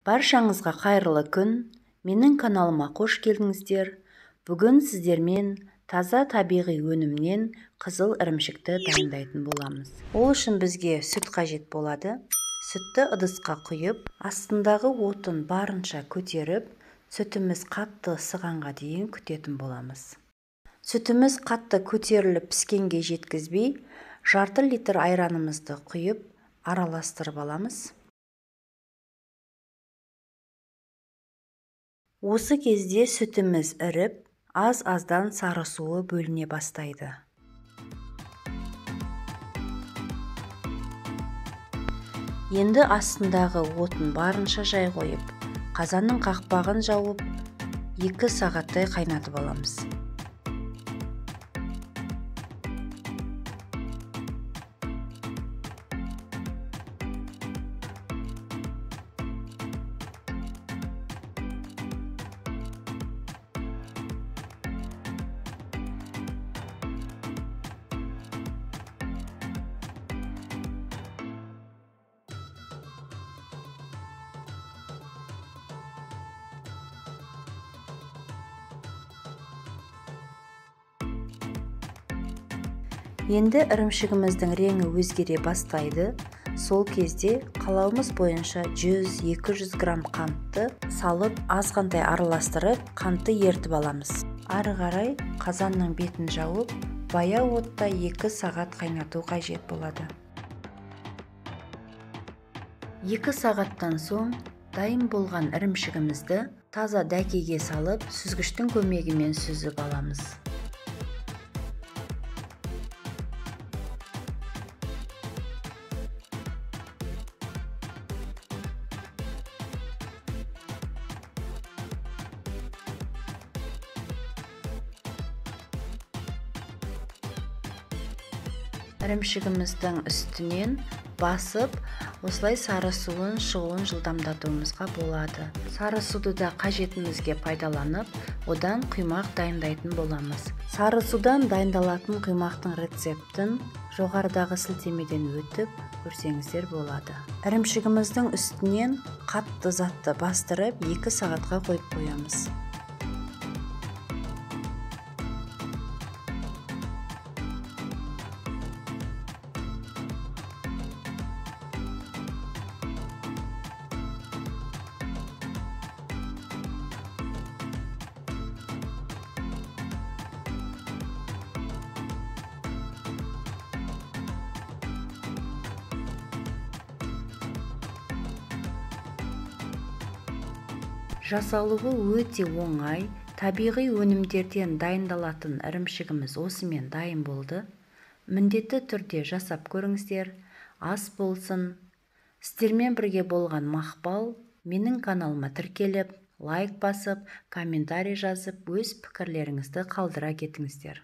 Баршаңызға қайырлы күн. Менің каналыма қош келдіңіздер. Бүгін сіздермен таза табиғи өнімнен қызыл ірімшікті дайындайтын боламыз. Ол үшін бізге сүт қажет болады. Сүтті ыдысқа құйып, астындағы отын барынша көтеріп, сүтіміз қатты ысығанға дейін күтетін боламыз. Сүтіміз қатты көтеріліп піскенге жеткізбей, жарты литр айранымызды құйып, араластырып аламыз. Осы кезде сүтіміз іріп, аз-аздан сары суы бөліне бастайды. Енді астындағы отын барынша жай қойып, қазанның қақпағын жауып, 2 сағаттай қайнатып аламыз. Енді ірімшігіміздің реңі өзгере бастайды. Сол кезде қалауымыз бойынша 100-200 грамм қантты салып, азғантай араластырып, қантты ерітіп аламыз. Ары қарай қазанның бетін жауып, баяу отта 2 сағат қайнату қажет болады. 2 сағаттан соң дайын болған ірімшігімізді таза дәкеге салып, сүзгіштің көмегімен сүзіп аламыз. Ірімшігіміздің үстінен басып, осылай сары суын шығуын жылдамдатуымызға болады. Сары суды да қажетімізге пайдаланып, одан құймақ дайындайтын боламыз. Сары судан дайындалатын құймақтың рецептін жоғарыдағы сілтемеден өтіп көрсеңіздер болады. Ірімшігіміздің үстінен қатты затты бастырып, 2 сағатқа қойып қоямыз. Жасалуы өте оңай, табиғи өнімдерден дайындалатын ірімшігіміз осымен дайын болды. Міндетті түрде жасап көріңіздер, ас болсын. Сіздермен бірге болған Мақпал, менің каналыма тіркеліп, лайк басып, комментарий жазып, өз пікірлеріңізді қалдыра кетіңіздер.